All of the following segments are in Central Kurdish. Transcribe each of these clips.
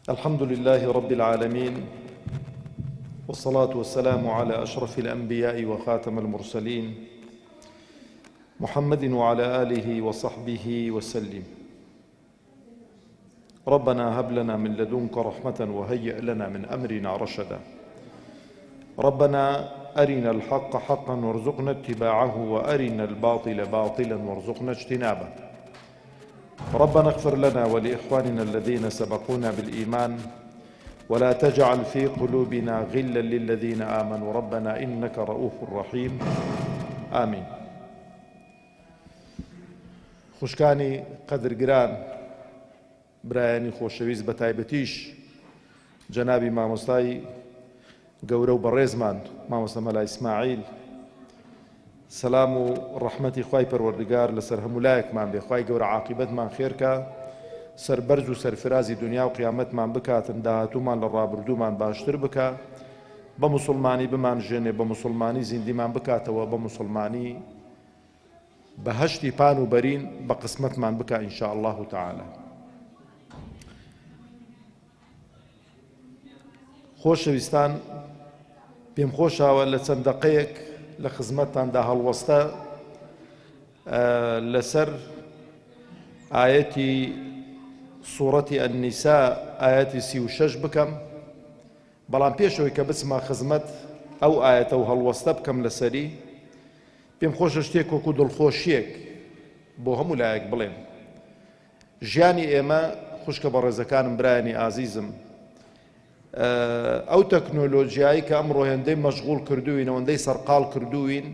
الحمد لله رب العالمين والصلاة والسلام على أشرف الأنبياء وخاتم المرسلين محمد وعلى آله وصحبه وسلم ربنا هب لنا من لدنك رحمة وهيئ لنا من أمرنا رشدا ربنا أرنا الحق حقا وارزقنا اتباعه وأرنا الباطل باطلا وارزقنا اجتنابه ربنا اغفر لنا ولإخواننا الذين سبقونا بالإيمان ولا تجعل في قلوبنا غلا للذين آمنوا ربنا إنك رؤوف رحيم آمين خوشکانی قەدرگران برایانی خۆشەویست بەتایبەتیش جەنابی مامۆستای گەورە و بەڕێزمان مامۆستا مەلا ئیسماعیل سەلام و ڕەحمەتی خوای پەروەردگار لەسەر هەموو لایەکمان بێ خوای گەورە عاقیبەتمان خێرکا سەربەرز و سەرفرازی دنیا و قیامەتمان بکاتن داهاتوومان لە ڕابردوومان باشتر بکا بە موسڵمانی بمان ژێنێ بە موسڵمانی زیندیمان بکاتەوە بە موسڵمانی بەهەشتی پان و بەرین بە قسمەتمان بکا ان شاء اللە تعالی. خۆشەویستان پێم خۆشاوە لە چەند دەقەیەک لە خزمەتتاندا هەڵوەستە لەسەر ئایەتی سوڕەتی ئەنیسا ئایەتی 36 بکەم بەڵام پێشەوەی کە بچمە خزمەت ئەو ئایەتە و هەڵوەستە بکەم لەسەری پێم خۆشە شتێک وەکو دڵخۆشیەک بۆ هەموو لایەک بڵێم ژیانی ئێمە خوشکە بەڕێزەکانم برایانی ئازیزم ئەو تەکنۆلۆژیایی کە ئەمڕۆ هێندەی مەشغوڵ کردووین ئەوەندەی سەرقاڵ کردووین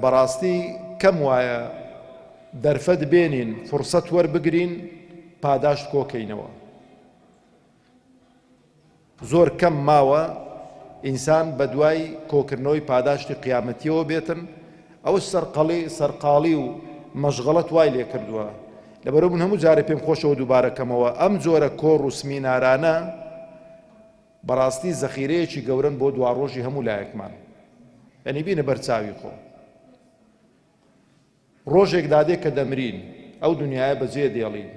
بەڕاستی کەم وایە دەرفەت بێنین فرسەت وەربگرین پاداشت کۆکەینەوە زۆر کەم ماوە ئینسان بەدوای کۆکردنەوەی پاداشتی قیامەتیەوە بێتن، ئەوەش سەرقەڵی سەرقاڵی و مەشغەڵەت وای لێکردووە. لەبەرئەوە من هەموو جارێ پێم خۆشەوە دووبارە کەمەوە ئەم جۆرە کۆڕ و سمینارانە بەڕاستی زەخیرەیەکی گەورەن بۆ دواڕۆژی هەموو لایەکمان. یانی بینە بەر چاوی خۆ. ڕۆژێک دادێ کە دەمرین ئەو دنیایە بەجێ دێڵین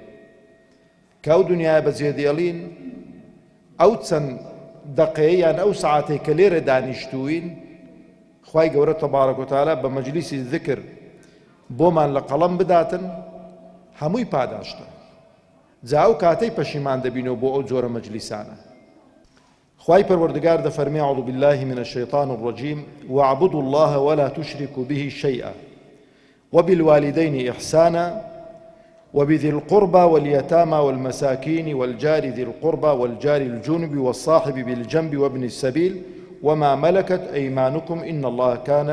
کە ئەو دنیایە بەجێ دێڵین ئەو چەند دەقەیە یان ئەو سەعاتەی کە لێرە دانیشتووین خوای گەورە تەبارەک وتعالی بە مەجلیسی ذکر بۆمان لە قەڵەم بداتن هەمووی پاداشتە جا ئەو کاتەی پەشیمان دەبینەوە بۆ ئەو جۆرە مەجلیسانە خوای پەروەردگار دەفەرمێ، اعوذ باللە من الشیطان الرجیم، واعبدوا اللە ولا تشرکوا به شیئا وبالوالدین احسانا وبذی القربی والیتامی والمساکین والجار ذی القربی والجار الجنب والصاحب بالجنب وابن السبیل وما ملکت ایمانکم ان اللە کان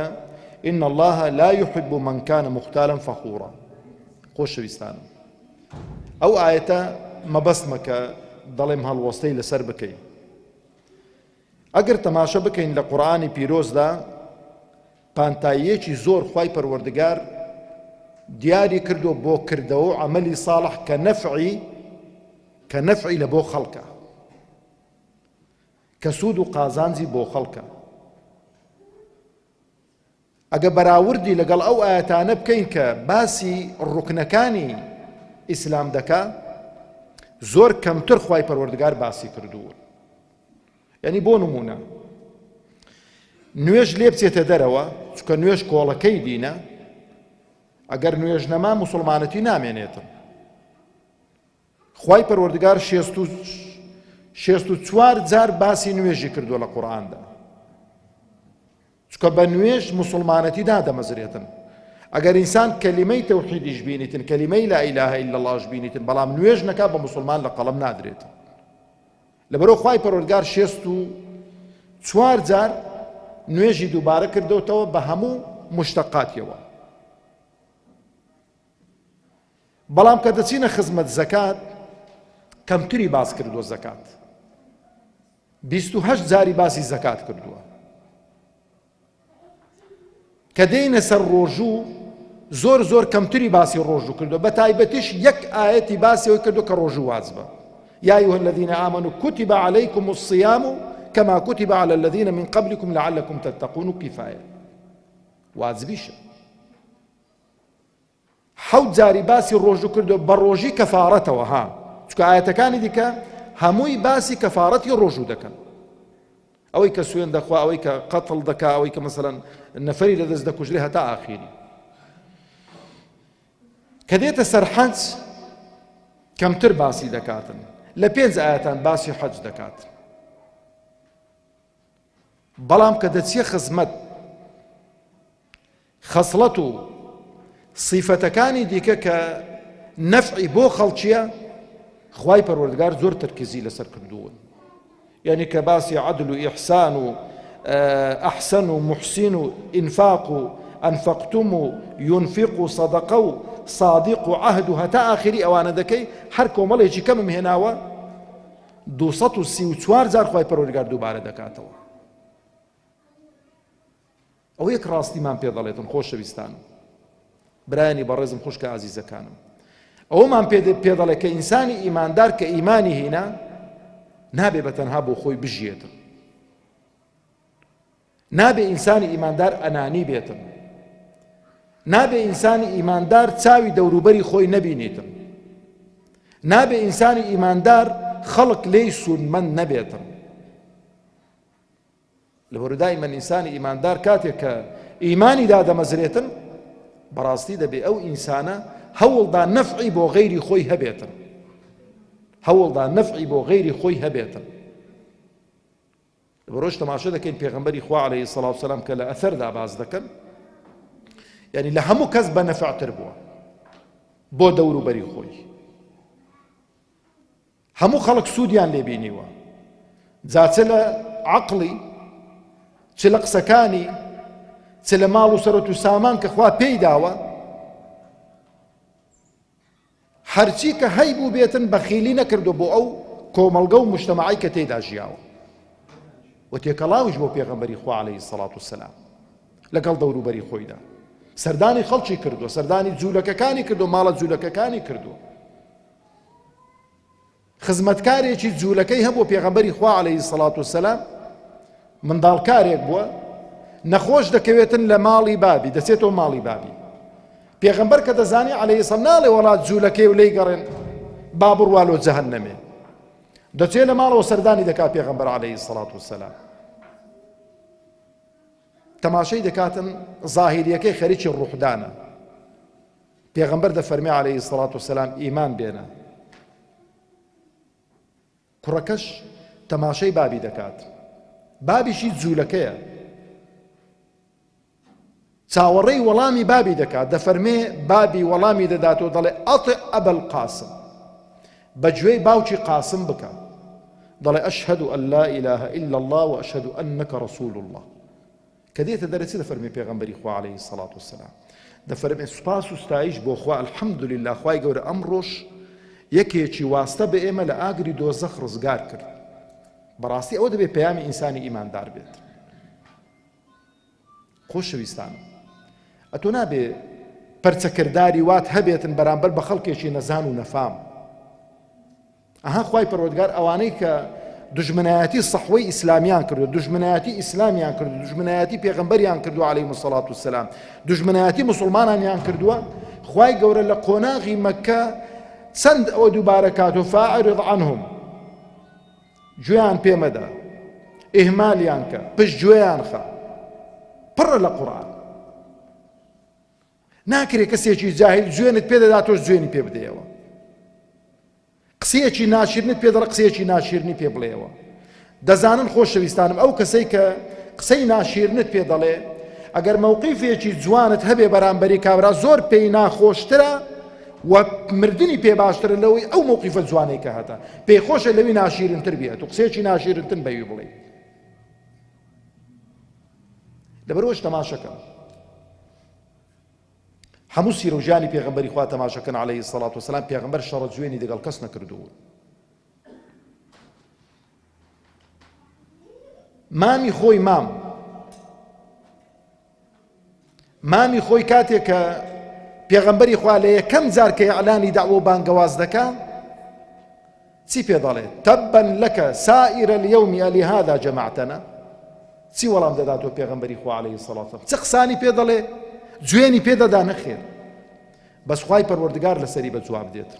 ان اللە لا یحب من کان مختالا فخورا. خۆشەویستانم ئەو ئایەتە مەبەستمە کە دەڵێم هەڵوەستەی لەسەر بکەین ئەگەر تەماشە بکەین لە قورآانی پیرۆزدا پانتاییەکی زۆر خوای پەروەردگار دیاری کردو بۆ کردەوە و عملی صاڵح کە نەفعی کە نەفعی لە بۆ خەڵکە کە سوود و قازانجی بۆ خەڵکە ئەگە بەراوردی لەگەڵ ئەو ئایەتانە بکەین کە باسی ڕوکنەکانی ئیسلام دەکا زۆر کەمتر خوای پەروەردگار باسی کردوون یعنی بۆ نمونە نوێژ لێ بچێتە دەرەوە چکە نوێژ کۆڵەکەی دینە ئەگەر نوێژ نەما مسلمانەتی نامێنێتن خوای پەروەردگار 64 جار باسی نوێژی کردووە لە قورئاندا چونکە بە نوێژ موسڵمانەتی دادەمەزرێتن ئەگەر ئینسان کەلیمەی تەوحیدیش بینیتن کەلیمەی لا ئیلاهە ئیلا اللهش بینیتن بەڵام نوێژ نەکا بە موسڵمان لە قەڵەم نادرێتن لەبەرەوە خوای پەروەردگار 64 جار نوێژی دووبارە کردوتەوە بە هەموو مشتەقاتیەوە بەڵام کە دەچینە خزمەت زەکات کەمتری باس کردووە زەکات 28 جاری باسی زەکات کردووە کە دێینە سەر ڕۆژوو زۆر زۆر کەمتری باسی ڕۆژوو کردو بە تایبەتیش یەک ئاەتی باسیەوەی کردو کە ڕۆژوو واجبە یا أيها الذين آمنوا كتب عليكم الصيام كما كتب على الذين من قبلكم لعلكم تتقون كفاية واجبیشە حەوت جاری باسی ڕۆژوو کردووە بە ڕۆژی کەفارەتەوە ها چونکە ئایەتەکانی دیکە هەمووی باسی کەفاڕەتی ڕۆژوو دەکەن. ئەوەی کە سوێن دەخوا، ئەوەی کە قەتڵ دەکا، ئەوەی کە مەسەلەن نەفەری لەدەست دەکوژرێ هەتا ئاخیری. کە دێتە سەر حەج کەمتر باسی دەکاتن لە پێنج ئاەتان باسی حەج دەکات بەڵام کە دەچیە خزمەت خەسڵەت و سیفەتەکانی دیکە کە نەفعی بۆ خەڵکیە خوای پەروەردگار زۆر تەرکیزی لەسەر کردوون یعنی کە باسی عەدل و ئیحسان و ئەحسەن و محسین و ئینفاق و ئەنفەقتم و ينفق و صدقە و صادق و عهد و هەتا ئاخری ئەوانە دەکەی هەر کۆمەڵێکی کەمم هێناوە 234 جار خوای پەروەردگار دووبارە دەکاتەوە ئەوە یەک ڕاستیمان پێ دەڵێتن خۆشەویستانم برایانی بەڕێزم خوشکە ئازیزەکانم ئەوەمان پێ پێ دەڵێ کە ئینسانی ئیماندار کە ئیمانی هینا نابێ بە تەنها بۆ خۆی بژیێتن نابێ ئینسانی ئیماندار ئەنانی بێتن نابێ ئینسانی ئیماندار چاوی دەوروبەری خۆی نەبینیتن نابێ ئینسانی ئیماندار خەڵک لێی سوودمەند نەبێتن لەبەرو دائیمەن ئینسانی ئیماندار کاتێک کە ئیمانی دادەمەزرێتن بەڕاستی دەبێ ئەو ئینسانە هەوڵدا نەفعی بۆ غەیری خۆی هەبێتن هەوڵدا نەفعی بۆ غەیری خۆی هەبێتن بەڕۆژ تەماشە دەکەین پێغمبەری خوا عليه الصلاة والسلام کە لە ئەثەردا باز دەکەن یعنی لە هەموو کەس بە نەفعتر بووە بۆ دەوروبەری خۆی هەموو خەڵک سوودیان لێ بینیوە جا چ لە عەقڵی چ لە قسەکانی چ لە ماڵ و سەرەت و سامان کە خوا پێی داوە هەرچی کە هەیبوو بێتن بەخیلی نەکردو بۆ ئەو کۆمەڵگە و مجتەمەعی کە تێیدا ژیاوە و تێکەڵاویش بۆ پێغەمبەری خوا عەلەیهی سەڵات وسەلام لەگەڵ دەوروبەری خۆیدا سەردانی خەڵکی کردووە سەردانی جوولەکەکانی کردو ماڵە جوولەکەکانی کردووە خزمەتکارێکی جوولەکەی هەبوو پێغەمبەری خوا عەلەیهی سەڵات وسەلام منداڵکارێک بووە نەخۆش دەکەوێتن لە ماڵی بابی دەچێتەوە ماڵی بابی پێغەمبەر کە دەزانی عەلەیهی سەلام ناڵێ وەڵات جوولەکەی و لێی گەڕێن با بڕوا لۆ جەهەنەمێ دەچێت لە ماڵەوە سەردانی دەکات پێغەمبەر عەلەیهی سەڵات وسەلام تەماشەی دەکاتن ظاهریەکەی خەریکی ڕوحدانە پێغەمبەر دەفەرمێ عەلەیهی سەڵات وسەلام ئیمان بێنە. کوڕەکەش تەماشەی بابی دەکات. بابیشی جوولەکەیە. چاوەڕێی وەڵامی بابی دەکات دەفەرمێ بابی وەڵامی دەداتەوە دەڵێ ئەطع ئەبا القاسم بە گوێی باوکی قاسم بکە دەڵێ ئەشهد ئەن لا إله إلا الله وأشهد أنك رسول الله کە دێتە دەرێ چ دەفەرمێ پێغەمبەری خوا علیه الصلاة والسلام؟ دەفەرمێ سوپاس و ستایش بۆ خوا الحمدللە خوای گەورە ئەمڕۆش یەکێکی واستە بە ئێمە لە ئاگری دۆزەخ ڕزگار کرد. بەڕاستی ئەوە دەبێت پەیامی ئینسانی ئیماندار بێت. خۆشەویستان ئەتۆ نابێ پەرچەکرداری وات هەبێتن بەرامبەر بە خەڵکێکی نەزان و نەفام. ئەها خوای پەروەردگار ئەوانەی کە دوژمنایەتی سەحوەی ئیسلامیان کردو دوژمنایەتی ئیسلامیان کردو دوژمنایەتی پێغەمبەریان کردو عەلەیهیم الصلاة والسلام دوژمنایەتی مسلمانانیان کردووە خوای گەورە لە قۆناغی مەکە چەند ئەوە دووبارە کات و فاعرض عنهم گوێیان پێمەدە ئیهمالیان کە پشت گوێیان خە پڕە لە قورئان ناکرێ کەسێکی جاهیل جوێنت پێ دەدا تۆش جوێنی پێ بدەیەوە قسەیەکی ناشرنت پێ دەڵێ قسەیەکی ناشرنی پێ بڵێەوە دەزانن خۆشەویستانم ئەو کەسەی کە قسەی ناشیرنت پێ دەڵێ ئەگەر مەوقیفێکی جوانت هەبێ بەرامبەری کابرا زۆر پێی ناخۆشترە و مردنی پێ باشترە لەوەی ئەو مەوقیفە جوانەی کە هەتە پێی خۆشە لەوی ناشیرنتر بێت و قسەیەکی ناشیرنتن بەوی بڵێ لەبەرئەوەش تەماشەکەن هەموو سیرە و ژیانی پێغەمبەری خوا تەماشەکەن عەلەیهی سەڵات وسەلام پێغەمبەر شەڕە جوێنی دەگەڵ کەس نەکردوون مامی خۆی مام مامی خۆی کاتێک کە پێغەمبەری خوا لە یەکەم جار کە ئیعلانی دەعوە و بانگەواز دەکا چی پێ دەڵێ تبا لك سائر اليوم ألهذا جمعتنا چی وەڵام دەداتەوە پێغەمبەری خوا علیه الصلاة والسلام چ قسانی پێ دەڵێ جوێنی پێ دەدا نەخێر بەس خوای پەروەردگار لەسەری بە جواب دێت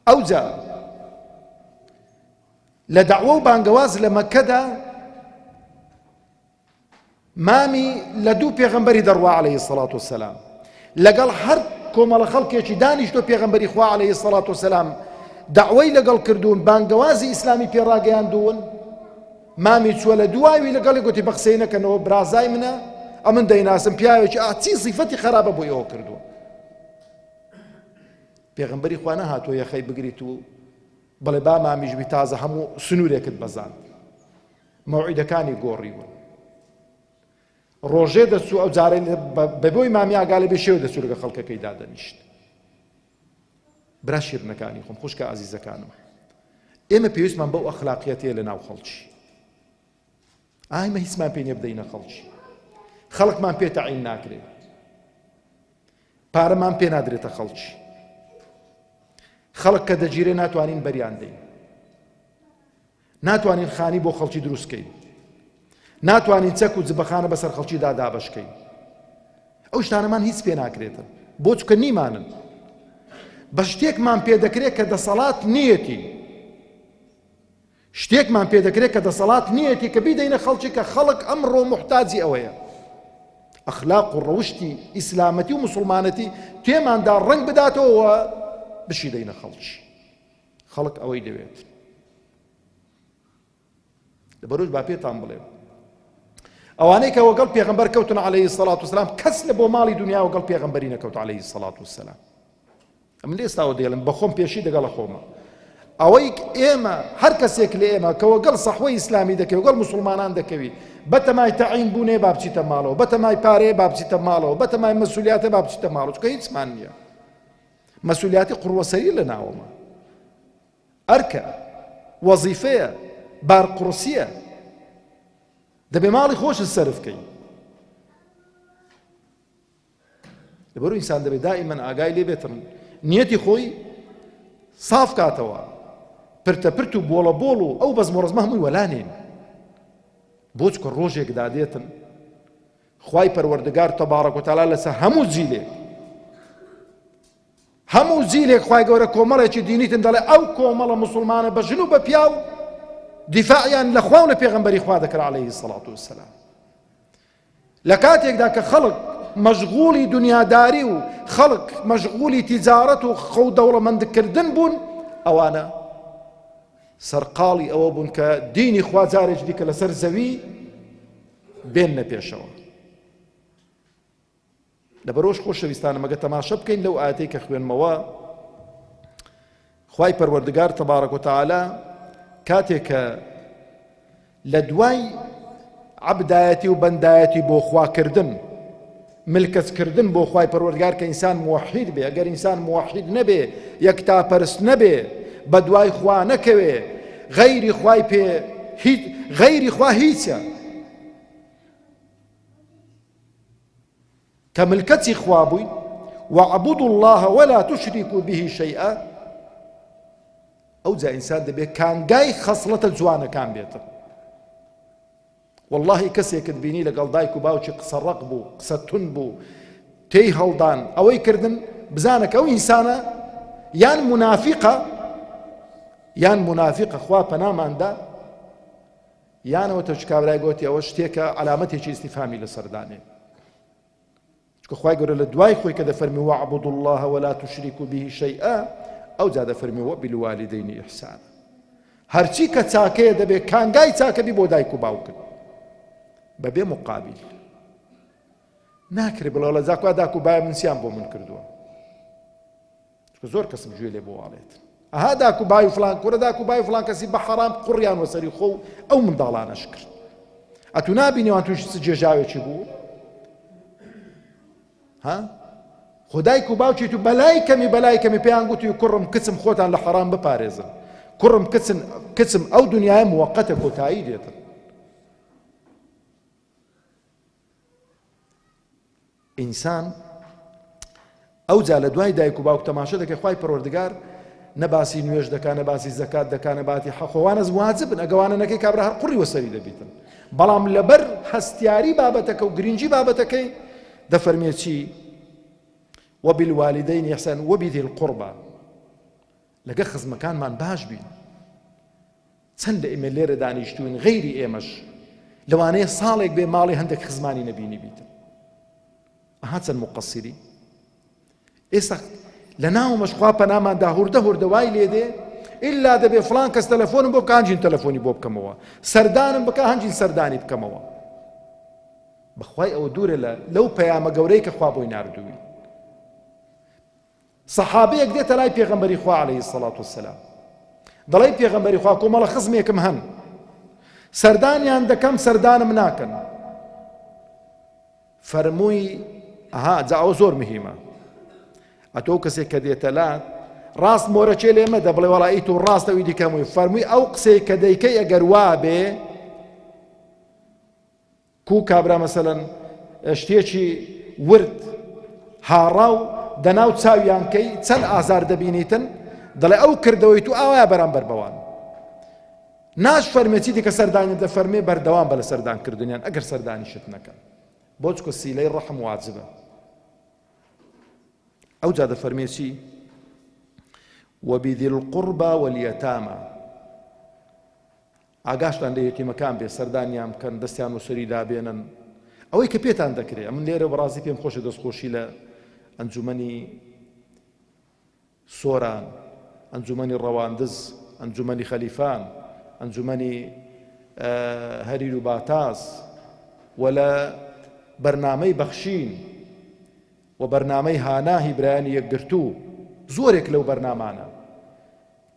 ئەوجا. لە دەعوە و بانگەواز لە مەککەدا مامی لە دوو پێغەمبەری دەڕوا عەلەیهی سەڵات وسەلام لەگەڵ هەر کۆمەڵە خەڵکێکی دانیشتۆ پێغەمبەری خوا عەلەیهی سەڵات وسەلام دەعوەی لەگەڵ کردوون بانگەوازی ئیسلامی پێ ڕاگەیاندوون مامی چووە لە دواوی لەگەڵی گوتی بە قسەی نەکەنەوە برازای منە ئەمن دەیناسم پیاوێکی ئا چی سیفەتی خراپە بۆ ئێوە کردووە پێغەمبەری خوا نەهاتووە یەخەی بگریت و بڵێ با مامیش بی تازە هەموو سنوورێکت بەزاند مەوعیدەکانی گۆڕیون ڕۆژێ دەچوو ئەو جارەی بەبۆی مامی ئاگا لە بێ شێوە دەچوو لەگە خەڵکەکەی دادەنیشت برا شیرنەکانی خۆم خوشکە ئازیزەکانم ئێمە پێویستمان بەو ئەخلاقیەتەیە لە ناو خەڵکی ئایمە هیچمان پێ نیە بدەینە خەڵکی خەڵکمان پێ تەعین ناکرێت پارەمان پێ نادرێتە خەڵکی خەڵک کە دەگیرێ ناتوانین بەریان دەین ناتوانین خانی بۆ خەڵکی دروست کەین ناتوانین چەک و جبەخانە بەسەر خەڵکیدا دابەشکەین ئەو شتانەمان هیچ پێ ناکرێتن بۆ چکە نیمانن بە شتێکمان پێ دەکرێت کە دەسەڵات نیەتی شتێکمان پێ دەکرێت کە دەسەڵات نیەتی کە بیدەینە خەڵکی کە خەڵک ئەمڕۆ محتاجی ئەوەیە ئەخلاق و ڕەوشتی ئیسلامەتی و مسلمانەتی تێماندا ڕنگ بداتەوە بشی دەینە خەڵکی خەڵک ئەوەی دەوێت لەبەرۆژ با پێتان بڵێم ئەوانەی کە وەگەڵ پێغەمبەر کەوتن عەلەیهی سەڵات وسلام کەس لە بۆ ماڵی دنیا وەگەڵ پێغەمبەری نەکەوت عەلەیهی سەڵات وسلام ئەمن لە ئێستاوە دەیڵم بەخۆم پێشی دەگەڵە خۆمە ئەوەی ئێمە هەر کەسێک لە ئێمە کە وەگەڵ سەحوەی ئیسلامی دەکەوی وەگەڵ مسلمانان دەکەوی بەتەمای تەعین بوونێ با بچیتە ماڵەوە بەتەمای پارەیە با بچیتە ماڵەوە بەتەمای مەسولیاتە با بچیتە ماڵەوە چونکە هیچمان نییە مەسولیاتی قوڕوەسەری لە ناوەمە ئەرکە وەزیفەیە بارقوڕسیە دەبێ ماڵی خۆشت سەرف کەی لەبەرو ئینسان دەبێت دائیمەن ئاگای لێ بێتن نیەتی خۆی ساف کاتەوە پرتە پرت و بۆڵە بۆڵ و ئەو بەزم و ڕەزمە هەمووی وەلانێن بۆ چکە ڕۆژێک دادێتن خوای پەروەردگار تەبارەک وتعالی لەسەر هەموو جیلێک هەموو جیلێک خوای گەورە کۆمەڵێکی دینیتن دەڵێ ئەو کۆمەڵە مسلمانە بە ژن و بە پیاو دیفاعیان لە خوا و لە پێغەمبەری خوا دەکرد عەلەیهی سەڵات وسەلام لە کاتێکدا کە خەڵک مەشغوڵی دنیاداری و خەڵک مەشغوڵی تیجارەت و خەو دەوڵەمەندکردن بوون ئەوانە سەرقاڵی ئەوە بوون کە دینی خوا جارێکی دیکە لەسەر زەوی بێننە پێشەوە لەبەرۆش خۆشەویستانم ئەگە تەماشە بکەین لەو ئاەتەی کە خوێنمەوە خوای پەروەردگار تەبارەک وتعالی کاتێک کە لە دوای عەبدایەتی و بەندایەتی بۆ خواکردن ملکەچکردن بۆ خوای پەروەردگار کە ئینسان موحید بێ ئەگەر ئینسان موحید نەبێ یەکتاپەرست نەبێ بە دوای خوا نەکەوێ غەیری خوای پێ هیچ غەیری خوا هیچە کە ملکەچی خوا بووین وعبدوا الله ولا تشركوا به شيئا ئەو جا ئینسان دەبێت کانگای خەسڵەتە جوانەکان بێتن واللهی کەسێکت بینی لەگەڵ دایک و باوکی قسە ڕق بوو قسە تون بوو تێی هەڵدان ئەوەی کردن بزانە کە ئەو ئینسانە یان منافقە یان منافقە خوا پەناماندا یانەوە تەچ کابرای گۆتی ئەوە شتێکە عەلامەتێکی ئیستیفامی لەسەر دانێ چونکە خوای گەورە لە دوای خۆی کە دەفەرمی واعبدوا الله ولا تشركوا به شيئا ئەوجا دەفەرمی وبالوالدین احسانا هەرچی کە چاکەیە دەبێ کانگای چاکە بی بۆ دایک و باوکت بەبێ مقابل ناکرێ بڵێ لە جاکوا داک و بای من چیان بۆ من کردووە چونکە زۆر کەسم گوێ لێ بۆ ئاڵێت ئەها داک و بای و فلان کورە داک و بای و فلان کەسی بە حەرام قوڕیان وەسەری خۆ و ئەو منداڵانەش کرد ئەتو نابینی وان تووشی چ جێژاوێکی بوو ها خدایک و باوکی تو بەلای کەمی بەلای کەمی پێیان گوتی کوڕم کچم خۆتان لە حەرام بپارێزن کوڕم کچن کچم ئەو دنیای موەقەتە کۆتایی دێتن ئینسان ئەوجا لە دوای دایک و باوک تەماشە دەکەی خوای پەروەردگار نە باسی نوێژ دەکا نە باسی زەکات دەکا نە باتی حەقۆوانە واجبن ئەگەوانە نەکەی کابرا هەر قوڕی وەسەری دەبیتن بەڵام لەبەر هەستیاری بابەتەکە و گرنگی بابەتەکەی دەفەرمێ چی وبالوالدین احسان وبذي القربى لەگە خزمەکانمان باش بین. چەند لە ئێمە لێرە دانیشتوین غەیری ئێمەش لەوانەیە ساڵێک بێ ماڵی هەندێک خزمانی نەبینی بیتن. ئەها چەند مقصری. ئێستا لە ناومەش خوا پەناماندا هوردە هوردە وای لێ دێ ئللا دەبێ فلان کەس تەلەفۆنم بۆ بکە هەنجین تەلەفۆنی بۆ بکەمەوە، سەردانم بکە هەنجین سەردانی بکەمەوە. بەخوای ئەوە دوورە لە لەو پەیامە گەورەی کە خوا بۆی ناردووی. سەحابەیەک دێتە لای پێغەمبەری خوا عەلەیهی سەڵات وسەلام دەڵێ پێغەمبەری خوا کۆمەڵە خزمێکم هەن سەردانیان دەکەم سەردانم ناکەن. فەرمووی ئەها جا ئەوە زۆر مهیمە ئەتۆ کەسێک کە دێتە لات ڕاست مۆرەچێ لێ مەدە بڵێ وەڵا ئی تۆ ڕاستە ئەوی دیکە هەمووی. فەرمووی ئەو قسەی کە دەیکەی ئەگەر وابێ کو کابرا مەسەلەن شتێکی ورد هاڕاو دەناو چاویان کەی چەند ئازار دەبینیتن دەڵێ ئەو کردەوەی تو ئاوایە بەرامبەر بەوان ناش فەرمێ چی دیکە سەردانی دەفەرمێ بەردەوام بە لە سەردان کردنیان ئەگەر سەردانیشت نەکەن بۆ چکە سیلەی ڕەحم واجبە. ئەوجا دەفەرمێ چی؟ وبذی القربى واليتامى ئاگاشتان لە یەتیمەکان بێ سەردانیان بکەن دەستیان و سەری دابێنن ئەوەی کە پێتان دەکرێت. ئەمن لێرە بەڕاستی پێم خۆشە دەستخۆشی لە ئەنجومەنی سۆران، ئەنجومەنی ڕەواندز، ئەنجومەنی خەلیفان، ئەنجومەنی هەریر و باتاس و لە بەرنامەی بەخشین و بەرنامەی هاناهی برایانی یەکگرتوو، زۆرێک لەو بەرنامانە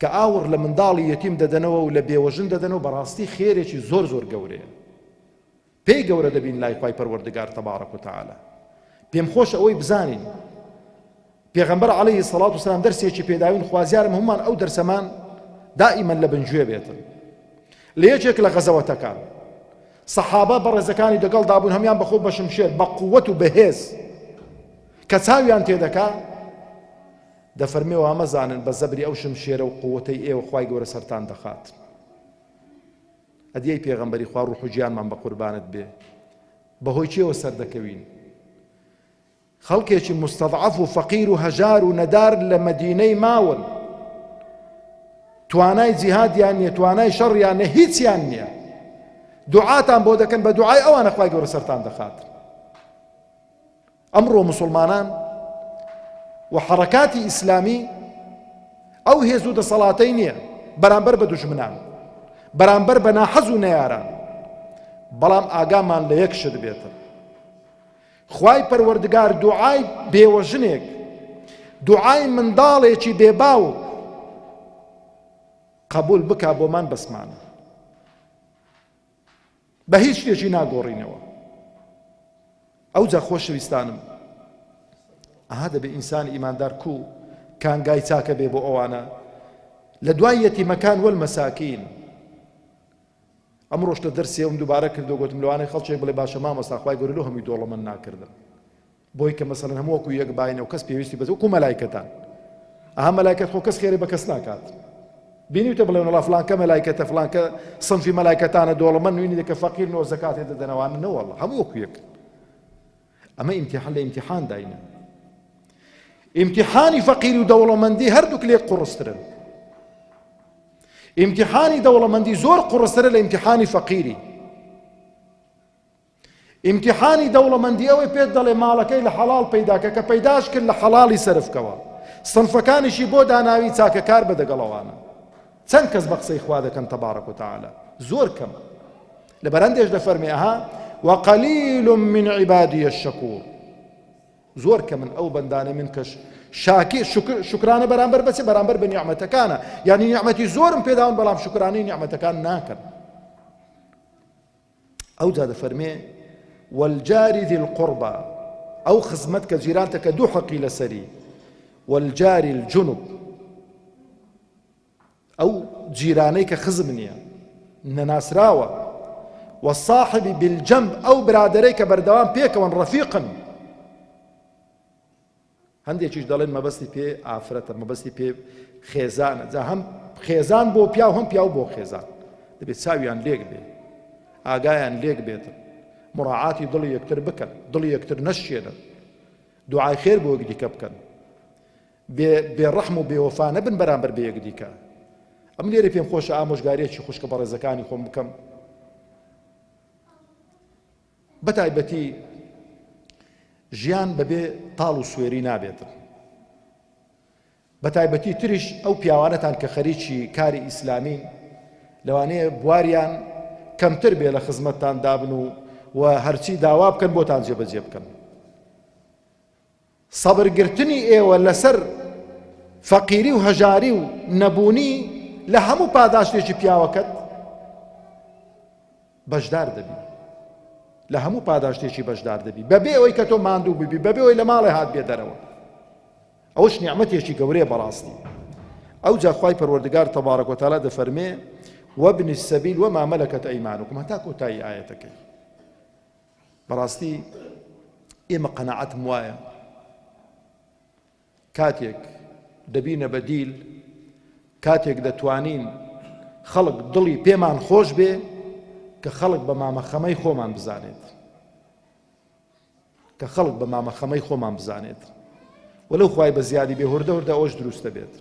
کە ئاوڕ لە منداڵی یەتیم دەدەنەوە و لە بێوەژن دەدەنەوە بەڕاستی خێرێکی زۆر زۆر گەورەیە. پێی گەورە دەبین لای خوای پەروەردگار تبارک و تعالی. پێم خۆشە ئەوەی بزانین پێغەمبەر عەلەیهی سەڵات و سەلام دەرسێکی پێداوین، خوازیارم هەمومان ئەو دەرسەمان دائیمەن لە بنگوێ بێتن. لە یەکێک لە غەزەوەتەکان سەحابە بەڕێزەکانی دەگەڵدا بوون، هەموان بەخۆ بە شمشێر بە قووەت و بەهێز کە چاویان تێدەکا دەفەرمێ وامەزانن بە زەبری ئەو شمشێرە و قووەتەی ئێوە خوای گەورە سەرتان دەخات. ئەدی ئەی پێغەمبەری خوا ڕوح و گیانمان بە قوربانت بێ بەهۆی چیەوە سەردەکەوین؟ خەڵکێکی مستەضعەف و فەقیر و هەژار و نەدار لە مەدینەی ماون، توانای جیهادیان نییە، توانای شەڕیان نییە، هیچیان نییە، دوعاتان بۆ دەکەن، بە دوعای ئەوانە خوای گەورە سەرتان دەخات. ئەمڕۆ مسلمانان و حەڕەکاتی ئیسلامی ئەو هێز و دەسەڵاتەی نییە بەرامبەر بە دوژمنان، بەرامبەر بە ناحەز و نەیاران، بەڵام ئاگامان لە یەک شت بێتن. خوای پەروەردگار دوعای بێوەژنێک، دوعای منداڵێکی بێباوک قبول بکا بۆمان بەسمانە، بە هیچ شتێکی ناگۆڕینەوە. ئەوجا خۆشەویستانم ئەها دەبێ ئینسان ئیماندار کو کانگای چاکە بێ بۆ ئەوانە لە دوای یەتیمەکان وەل مەساکین. ئەمڕۆش لە دەرسێ ئەوم دووبارە کردو گوتم لەوانەیە خەڵکێک بڵێ باشە مامۆستا خوای گەورە لۆ هەمووی دۆڵەمەند ناکردن بۆی کە مەسەلەن هەموو وەکو یەک باینە و کەس پێویستی بەس وەکو مەلایکەتان. ئەها مەلایکەت خۆ کەس خێری بە کەس ناکات. بینیوتە بڵێن وەڵا فلانکە مەلایکەتە فلانکە سنفی مەلایکەتانە دۆڵەمەند نوینی دەکە فەقیر نۆ زەکاتێ دەدەنەوانە نەوەڵا هەموو وەکو یەک. ئەمە ئیمتیحان لە ئیمتیحان داینە. ئیمتیحانی فەقیر و دەوڵەمەندی هەردووک لێک قوڕسترن. ئیمتیحانی دەوڵەمەندی زۆر قوڕسترە لە ئیمتیحانی فەقیری. ئیمتیحانی دەوڵەمەندی ئەوەی پێت دەڵێ ماڵەکەی لە حەڵاڵ پەیداکە، کە پەیداش کرد لە حەڵاڵی سەرفکەوە، سنفەکانیشی بۆ داناوی چاکەکار بە دەگەڵەوانە. چەند کەس بە قسەی خوا دەکەن تەبارەک و تەعالا؟ زۆر کەم. لە بەرەندێش دەفەرمێ ئەها وقلیل من عبادی الشکور، زۆر کەمن ئەو بەندانەی من کەش شاکی شکرانە بەرامبەر بەچێ بەرامبەر بە نیعمەتەکانە، یعنی نیعمەتی زۆرم پێداون بەڵام شکرانەی نیعمەتەکان ناکەن. ئەوجا دەفەرمێ والجار ذی القربى، ئەو خزمەت کە جیرانتە کە دوو حەقی لەسەری، والجار الجنب، ئەو جیرانەی کە خزم نییە نەناسراوە، والصاحب بالجنب، ئەو برادەرەی کە بەردەوام پێکەوەن ڕەفیقن. هەندێکیش دەڵێن مەبەستی پێ ئافرەتە، مەبەستی پێ خێزانە. جا هەم خێزان بۆ پیاو هەم پیاو بۆ خێزان دەبێت چاویان لێک بێ، ئاگایان لێک بێتن، مراعاتی دڵی یەکتر بکەن، دڵی یەکتر نەشێنن، دوعای خێر بۆ یەکدیکە بکەن، بێڕەحم و بێوەفا نەبن بەرامبەر بە یەکدیکە. ئەم لێرە پێم خۆشە ئامۆژگاریەکی خوشکە بەڕێزەکانی خۆم بکەم بەتایبەتی ژیان بەبێ تاڵ و سوێری نابێتن بەتایبەتی تریش ئەو پیاوانەتان کە خەریکی کاری ئیسلامین لەوانەیە بواریان کەمتر بێ لە خزمەتتان دابن و و هەرچی داوا بکەن بۆتان جێبەجێ بکەن. سەبر گرتنی ئێوە لەسەر فەقیری و هەژاری و نەبوونی لە هەموو پاداشتێکی پیاوەکەت بەشدار دەبی لە هەموو پاداشتێکی بەشدار دەبی بەبێ ئەوەی کە تۆ ماندوو ببی بەبێ ئەوەی لە ماڵێ هات بێ دەرەوە ئەوش نیعمەتێکی گەورەیە بەڕاستی ئەوجا خوای پەروەردگار تەبارەک وتعالی دەفەرمێ وابن السبیل وما ملكت أيمانكم هەتا کۆتایی ئایەتەکەی بەڕاستی ئێمە قەناعەتم وایە کاتێک دەبینە بەدیل کاتێک دەتوانین خەڵک دڵی پێمان خۆش بێ کە خەڵک بە مامە خەمەی خۆمان بزانێت کە خەڵک بە مامە خەمەی خۆمان بزانێت وەلەو خوای بە زیادی بێ هوردە هوردە ئەوش دروست دەبێت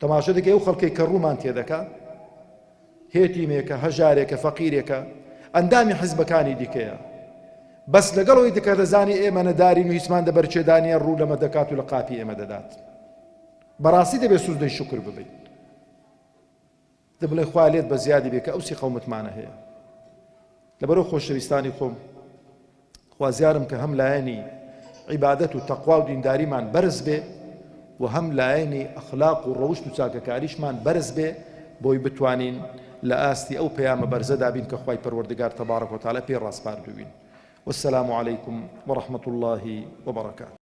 تەماشە دەکەی ئەو خەڵکەی کە ڕوومان تێدەکا هێتیمێکە هەژارێکە فەقیرێکە ئەندامی حزبەکانی دیکەیە بەس لەگەڵ ئەوی دکە دەزانی ئێمە نەدارین و هیچمان دەبەرچێدانە ڕوو لەمە دەکات و لە قاپی ئێمە دەدات بەڕاستی دەبێت سوزدەی شکر ببین دە بڵێ خوا لێت بە زیادی بێ کە ئەو سیقە و متمانە هەیە لەبەرەوە خۆشەویستانی خۆم خوازیارم کە هەم لایەنی عیبادەت و تەقوا و دینداریمان بەرز بێ و هەم لایەنی ئەخلاق و ڕەوشت و چاکەکاریشمان بەرز بێ بۆی بتوانین لە ئاستی ئەو پەیامە بەرزەدا بین کە خوای پەروەردگار تەبارەک وتعالی پێی ڕاسپاردووین والسلام علیکم ورحمة الله وبرکاته.